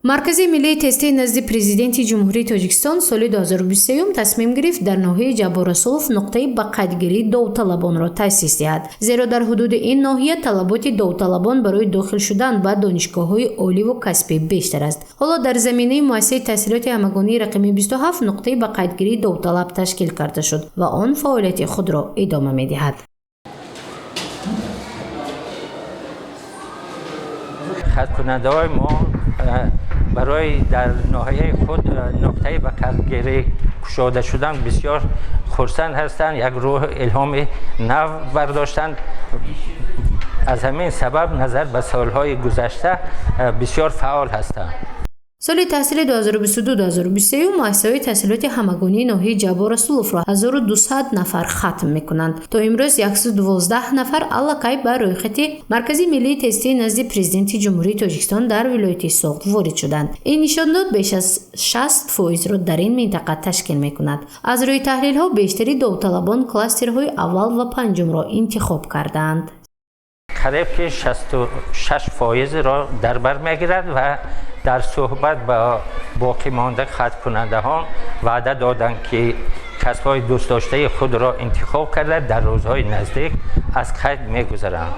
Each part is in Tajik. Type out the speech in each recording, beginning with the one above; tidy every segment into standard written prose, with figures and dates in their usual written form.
Маркази миллии тестии назди Президенти Ҷумҳурии Тоҷикистон соли 2023 тасмим гирифт дар ноҳияи Ҷаббор Расулов нуқтаи ба қайдгирии довталабонро таъсис диҳад, зеро дар ҳудуди ин ноҳия талаботи довталабон барои дохил шудан ба донишгоҳҳои оливу касбӣ бештар аст. Ҳоло дар заминаи муассисаи таҳсилоти ҳамагонии рақами 27 нуқтаи ба қайдгирии довталаб ташкил карда шуд ва он фаъолияти худро идома медиҳад. Хатмкунандаҳои мо барои дар ноҳияи худ нуқтаи ба қайдгирӣ кушода шудан бисёр хурсанд ҳастанд, як рӯҳ илҳоми нав бардоштанд. Аз ҳамин сабаб назар ба солҳои гузашта бисёр фаъол ҳастанд. Соли таҳсили 2022-2023 муассисаҳои таҳсилоти ҳамагонии ноҳияи Ҷаббор Расуловро 1200 нафар хатм мекунанд. То имрӯз 112 нафар аллакай ба рӯйхати Маркази миллии тестии назди Президенти Ҷумҳурии Тоҷикистон дар вилояти Суғд ворид шуданд. Ин нишондод беш аз 60 фоизро дар ин минтақа ташкил мекунад. Аз рӯи таҳлилҳо бештари довталабон кластерҳои аввал ва панҷумро интихоб кардаанд. Қариб ки 66%-ро дар бар мегирад ва дар суҳбат ба боқимонда хаткунандаҳон ваъда доданд, ки касбҳои дӯстдоштаи худро интихоб карда дар рӯзҳои наздик аз қайд мегузаранд.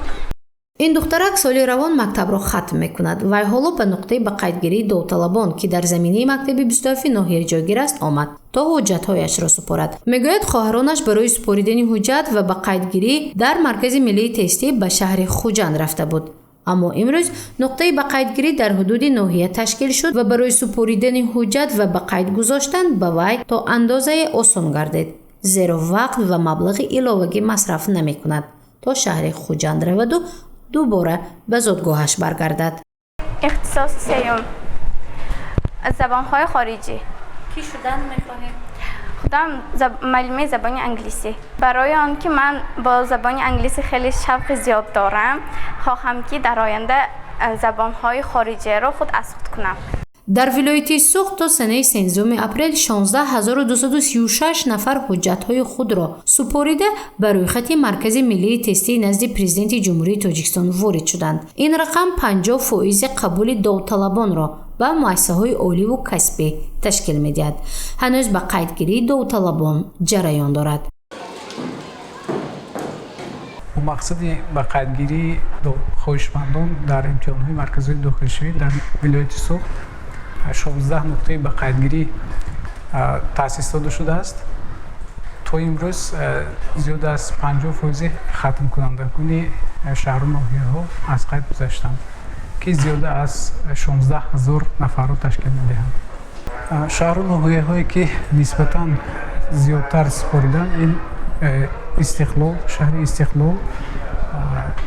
Ин духтарак соли равон мактабро хатм мекунад. Вай ҳоло ба нуқтаи ба қайдгирии довталабон, ки дар заминаи мактаби 27 ноҳия ҷойгир аст, омад, то ҳуҷҷатҳояшро супорад. Мегӯяд, хоҳаронаш барои супоридани ҳуҷҷат ва ба қайдгирӣ дар Маркази миллии тестӣ ба шаҳри Хуҷанд рафта буд. Аммо имрӯз нуқтаи ба қайдгирӣ дар ҳудуди ноҳия ташкил шуд ва барои супоридани ҳуҷҷат ва ба қайд гузоштан ба вай то андозае осон гардид, зеро вақт ва маблағи иловагӣ масраф намекунад, то шаҳри Хуҷанд раваду дубора ба зодгоҳаш баргардад. Ихтисоси сеюм, забонҳои хориҷӣ. Кӣ шудан мехоҳед? Худам муаллимаи забони англисӣ. Барои он ки ман бо забони англисӣ хеле шавқи зиёд дорам, хоҳам ки дар оянда забонҳои хориҷиро худ аз худ кунам. Дар вилояти Суғд то санаи 13 апрел 16236 нафар ҳуҷҷатҳои худро супорида ба рӯйхати Маркази миллии тестии назди Президенти Ҷумҳурии Тоҷикистон ворид шуданд. Ин рақам 50 фоизи қабули довталабонро ба муассисаҳои оливу касбӣ ташкил медиҳад. Ҳанӯз ба қайдгирии довталабон ҷараён дорад. Бо мақсади ба қайдгирии хоҳишмандон дар имтиҳонҳои марказии дохилшавӣ дар вилояти Суғд 16 нуқтаи ба қайдгирӣ таъсис дода шудааст. То имрӯз зиёд аз 50 фоизи хатмкунандагони шаҳру ноҳияҳо аз қайд гузаштанд, ки зиёда аз 16 ҳазор нафарро ташкил медиҳанд. Шаҳру ноҳияҳое ки нисбатан зиёдтар супориданд, ин Истиқлол, шаҳри Истиқлол,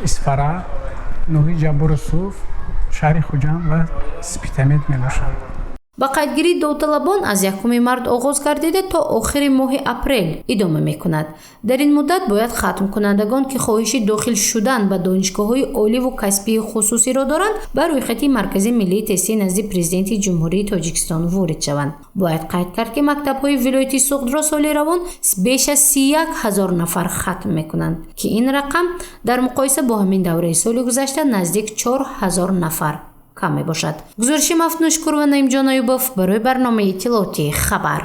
Исфара, ноҳияи Ҷаббор Расулов, шаҳри Хуҷанд ва Спитамед мебошанд. Ба қайдгирии довталабон аз 1 март оғоз гардида то охири моҳи апрел идома мекунад. Дар ин муддат бояд хатмкунандагон, ки хоҳиши дохил шудан ба донишгоҳҳои оливу касбии хусусиро доранд, ба рӯйхати Маркази миллии тестии назди Президенти Ҷумҳурии Тоҷикистон ворид шаванд. Бояд қайд кард, ки мактабҳои вилояти Суғдро соли равон беш аз 31 ҳазор нафар хатм мекунанд, ки ин рақам дар муқоиса бо ҳамин давраи соли гузашта наздик 4 ҳазор нафар кам мебошад. Гузориши Мафтунушкур ва Наимҷон Аюбов барои барномаи иттилоотии «Хабар».